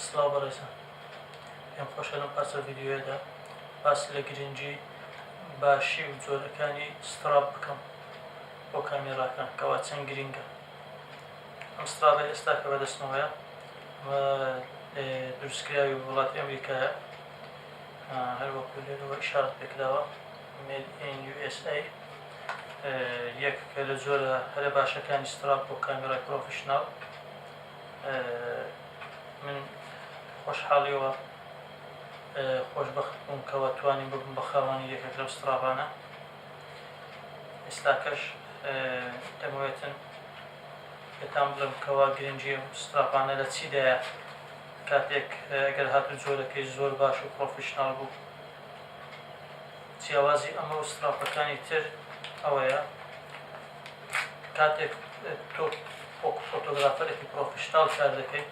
سڵاو بەڕێزان پێم خۆشە لەم پارچە ڤیدیۆیەدا باس لە گرنگی باشی و جۆرەکانی strap بکەم بۆ کامێراکان کەوا چەند گرنگە ئەم strap ە ئێستا کە بەدەستمەوەیە دروستکراوی وڵاتی ئەمریکایە هەروەکو لێرەوە ئیشارەت پێکراوە Made in USA یەکێکە لە جۆرە هەرە باشەکانی strap بۆ کامێرای professional. من خۆشحاڵیەوە خۆشبەخت بووم کەوا توانیم ببم بە خاوەنی یەکێک لەو strap انە. ئێستاکەش دەمەوێتن پێتان بڵێم کەوا گرنگی ئەم strap انە لە چیدایە کاتێک ئەگەر هاتوو جۆرەکەی زۆر باش و professional بوو. جیاوازی ئەمە و strap ەکانی تر ئەوەیە کاتێک تۆ وەکو photographer ێکی professional کار دەکەیت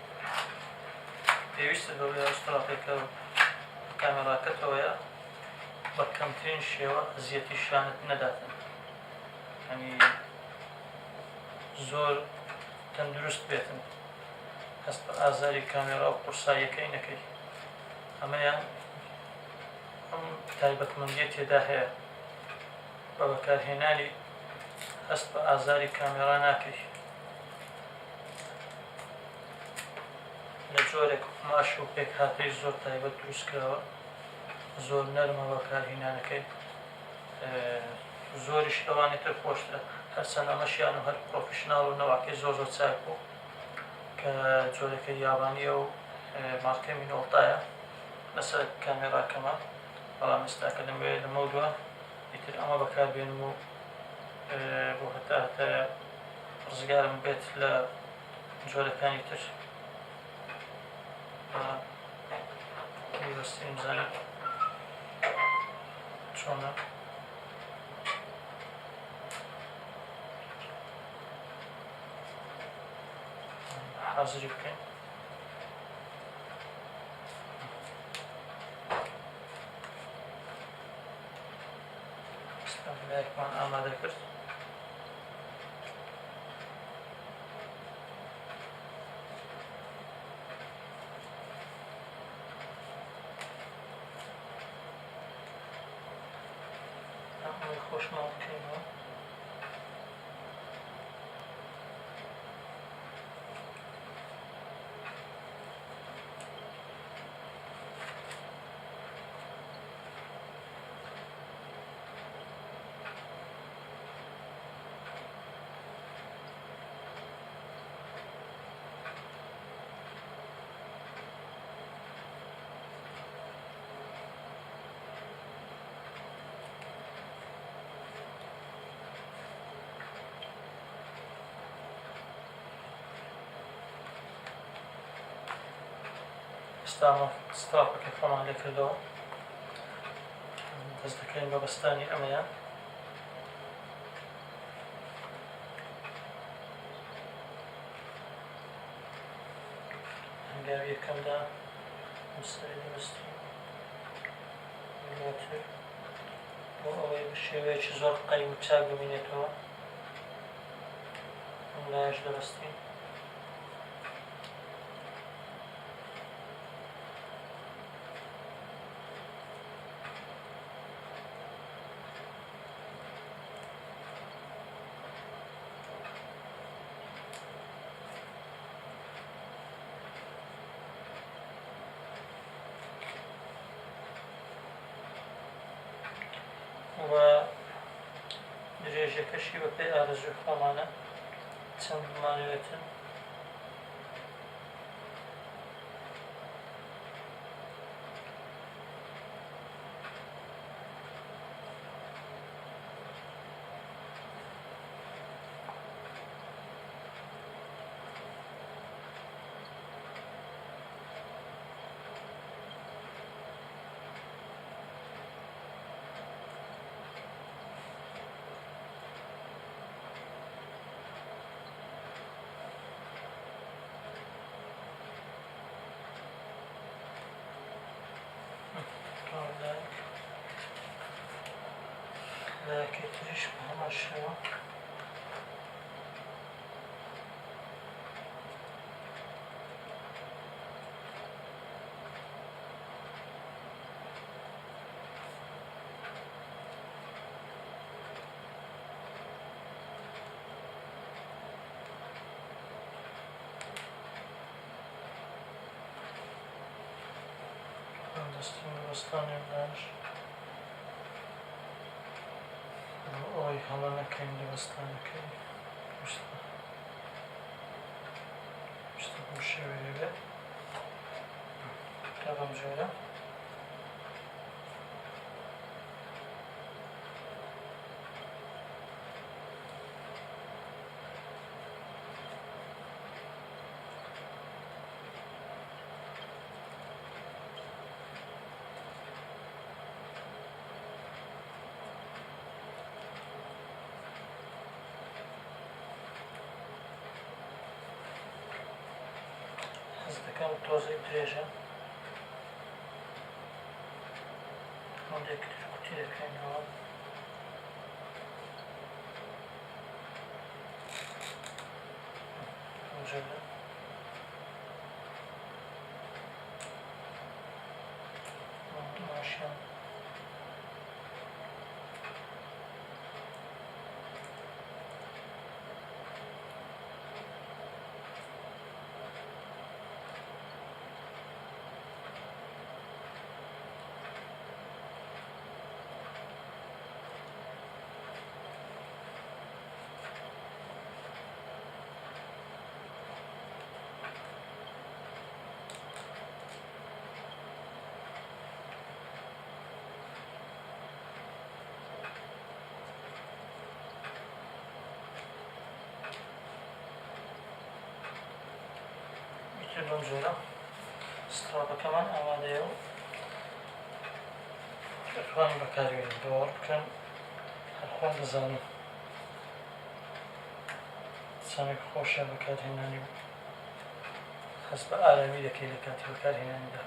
پێویستت بەوەیە ئەو strap ێکە کامێراکەتەوەیە بە کەمترین شێوە ئەزیەتی شانت نەداتن یەعنی زۆر تەندروست بێتن هەست بە ئازاری کامێرا و قورساییەکەی نەکەی ئەمەیان ئەم تایبەتمەندیە تێدا هەیە بە بەکارهێنانی هەست بە ئازاری کامێرا ناکەی. لە جۆرێک قوماش و پێکهاتەی زۆر تایبەت دروست کراوە زۆر نەرمە بەکارهینانەکەی زۆریش لەوانی تر خۆشترە هەرچەند ئەمەشیان و هەر professional و نەوعەکەی زۆر زۆر چاک بوو کە جۆرەکەی یابانیە و مارکەی مینۆڵتایە لەسەر کامێراکەمە بەڵام ئێستاکە دەمەوێت لەمەودوا ئیتر ئەمە بەکاربێنم و بۆ هەتا هەتایە ڕزگارم بێت لە جۆرەکانی تر. بیبەستین بزانین چۆنە. حازری بکەین. لایەکمان ئامادە کرد. ئەوەی خۆشمان بکەینەوە. ئێستا strap ەکەی خۆمان لێ کردەوە دەست دەکەین بە بەستانی ئەمەیان. هەنگاوی یەکەمدا سەری دەبەستین دواتر بۆ ئەوەی بە شێوەیەکی زۆر قەیم و چاک بمینێتەوە ئەم لایەش دەبەستین. و درێژەکەشی بە پێی ئارەزووی خۆمانە چەند بمانەوێتن. لایەکەی تریش بە هەمان شێوە. دەستین بە بەستانی ئەم لایەش بۆ ئەوەی هەڵە نەکەین لە بەستانەکەی. پێویستە پێویستە بەم شێوەیە بێت تا بەم جۆرە. حەز دەکەم تۆزێک درێژە هەندێک کورتی دەکەینەوە. جۆرە باشە. ئیتر بەم جۆرە ستراپەکەمان ئامادەیە و دەتوانین بەکاربێنین. باوەڕ بکەن هەر خۆم دەزانم چەندێک خۆشە بەکارهێنانی و هەست بە ئارامی دەکەی لە کاتی بەکارهێنانیدا.